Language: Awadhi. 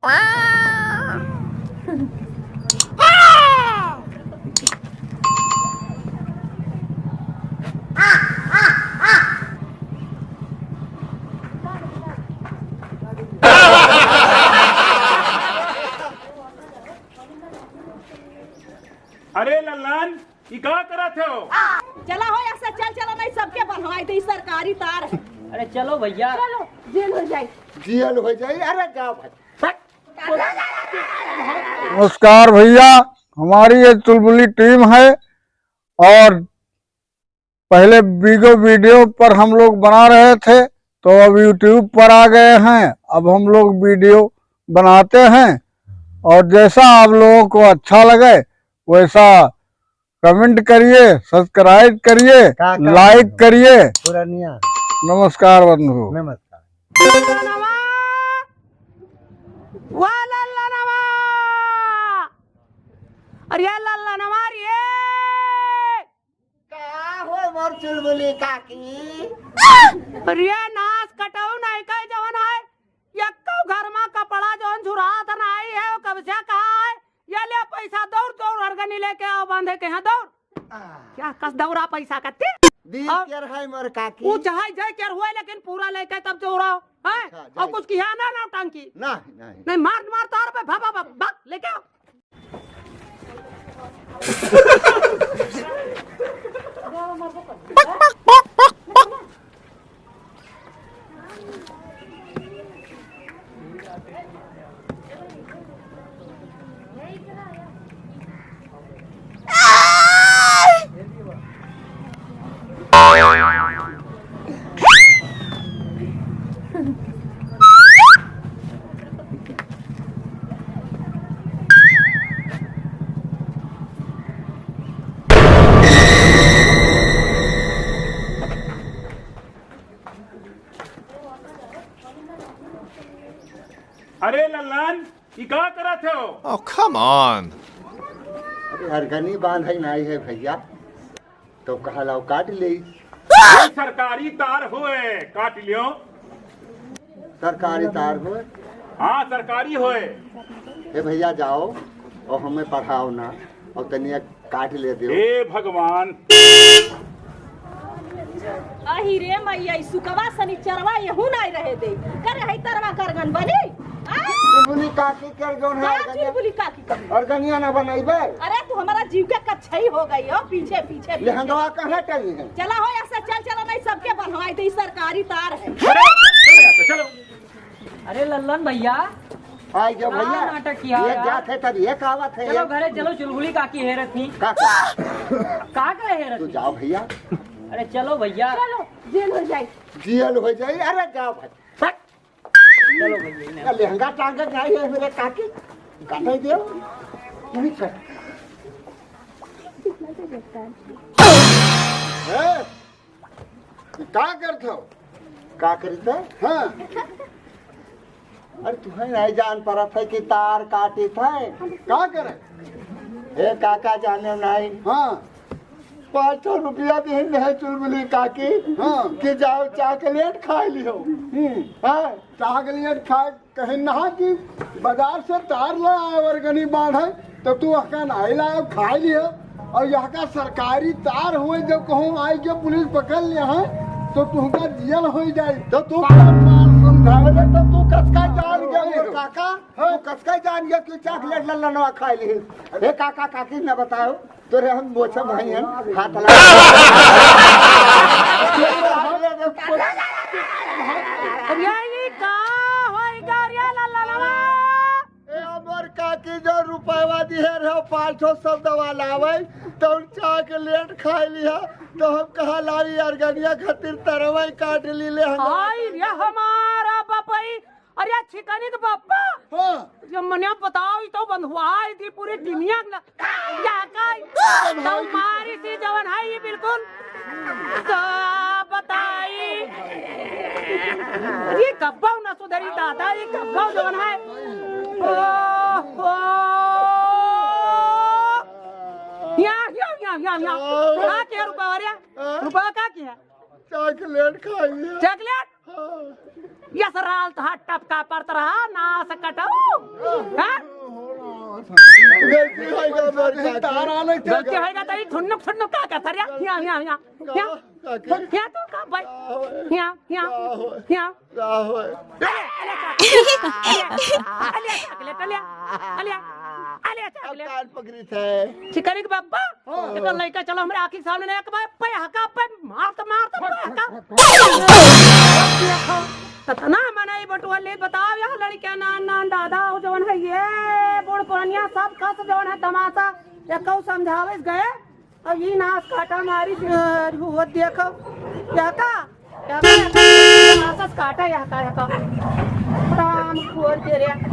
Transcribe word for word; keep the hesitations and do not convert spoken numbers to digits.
अरे लल्लन, ई का करत हो? चला हो, ऐसे चल, चला, नहीं सबके बन्हवाई दे, सरकारी तार है। अरे चलो भैया। चलो, जेल हो जाई। जेल हो जाई। अरे जाओ भाई। नमस्कार भैया, हमारी ये चुलबुली टीम है और पहले वीगो वीडियो पर हम लोग बना रहे थे, तो अब YouTube पर आ गए हैं। अब हम लोग वीडियो बनाते हैं और जैसा आप लोगों को अच्छा लगे वैसा कमेंट करिए, सब्सक्राइब करिए, का, का लाइक करिए। पुरनिया। नमस्कार बंधु। नमस्कार। वाह लल्लनवा। अरे लल्लनवा रे। का हो मोर चुलबुली काकी? अरे नास कटऊ नहीं कहे जवन है, यक्को घर मा कपड़ा जवन झुरात नहीं है, वो कब से कहा है? ये ले पैसा, दौड़ दौड़ अरगनी लेके आओ, बांधे के यहाँ दौड़। आ। क्या कस दौड़ा पैसा कत्ती? बीस और केर है मोर काकी। ऊ चाहे जय केर हुए, लेकिन पूरा लेके तब दौड़ाओ, हैं? अच्छा, और जय। कुछ किया ना, नौटंकी। नहीं, नहीं। नहीं, मार, मार तार पे, भा, भा, भा, भा, लेके आओ। अरे लल्लन, ई का करत हो? Oh, come on। अरे अरगनी बांधे नाई है भैया, तो कहा लाओ काट ले। ये सरकारी तार होए, काट लियो। सरकारी तार होए? हाँ, सरकारी होए। ए भैया जाओ और हमें पढ़ाओ ना, और तनिया काट ले दो। हे भगवान। अही रे मैया, ई सुकवा सनिचरवा यहू नाई रहे दे। करे है तरवा करगन बनी? आ? चुलबुली काकी के जोन है, का अरगनिया, चुलबुली काकी करी? अरगनिया ना बनइबे? अरे तू हमारा जीव के कच्छई हो गई हो, पीछे पीछे पीछे। लहंगवा कहाँ टंगी है? चला हो, ऐसे चल, चला, नहीं सबके बन्हवाई दे, सरकारी तार है। चलो, चलो, चलो। अरे लल्लन भैया। आई गयो का भैया। नाटक किया ये यार? जात है तब ये कहावत है चलो ये। घरे चलो, चुलबुली काकी हेरत थी। का, का? का करे हेरत तू थी? जाओ भैया। अरे चलो भैया। चलो, जेल हो जाई। जेल हो जाई, अरे जाओ भाई। चलो भैया, इन्हें लहंगा टांगे जाई है मेरे काकी। काटे दे। तू ही चल। ए, का करत हो? का करित है? हाँ। अरे तुहैं नहीं जान परत है कि तार काटित है। का करे? हे काका जाने नहीं। हाँ। पाँच सौ रुपया दिहिन है चुलबुली काकी। हाँ। कि जाओ चॉकलेट खाई लियो। हम्म। हाँ। चॉकलेट खाए कहे ना कि बाजार से तार ला आए, अरगनी बांधे, तो तू अहका नाई लाए, खाए लियो। और यहाँ का सरकारी तार हुए, जब कहूँ आई के पुलिस पकड़ ले है, तो तुहका जेल हो जाए। तो तू मार, मार समझावे ले, तो तू कसका जान गया, मोर काका? हाँ। तू कसका जान गया कि चॉकलेट लल्लनवा खाए ली? हे काका, काकी न बताओ। तोरे हम मोछा भाई हैं, हाथ लगा। अरे ये का होई गा रे लल्लनवा? ए, हमर काकी जो रुपयवा दिहे रहो, पाँच सौ सब दवा लावे, तो हम चॉकलेट खाए लिहा, तो हम कहा लावी अरगनिया खातिर तरवा काट ली ले हम। हाय रे हमारा बपई, अरे या छिकनी के बप्पा। हाँ। ये मने बताओ, ये तो बंधुआ है, ये पूरी दुनिया के ल-, या का है? तो मारी सी जवन है, ये बिल्कुल। तो बताई। ये कब्बो न सुधरी दादा, ये कब्बो जवन है। ओ, ओ। या, या, या, या, या। का किया रुपया रे? रुपया का किया? चॉकलेट खाई है। चॉकलेट? हाँ। यस राल तो हाथ टपका परत रहा, नास कटऊ। हाँ? गलती होइगा मोर काकी। गलती होइगा तो ई ठुन्नुक ठुन्नुक का करत रिया? हिया, हिया, हिया। हिया। काकी। हिया तू का भाई? का होय? हिया, हिया। का होय? हिया। का होय? अले, अले, अले, अले, अले, अले, अले, अब अले। कान पकड़ी थे। चिकनी के बाबा, हाँ। एक लइका चलो हमरे आँखी के सामने नहीं, एक बार पे हका पे मार तो, मार तो पे हका। देखो, कतना मनई बटुआ ले बताओ यार, लड़कियां नान नान दादा हो जवन है, ये बूढ़ पुरनिया सब कस जवन है तमाशा, ये कहू समझावे गए, अब ई नास काटा मारी, अ, हो देखो, यह का, यह का, यह का, नासस काटा, यह का, यह का। राम खोर के रे।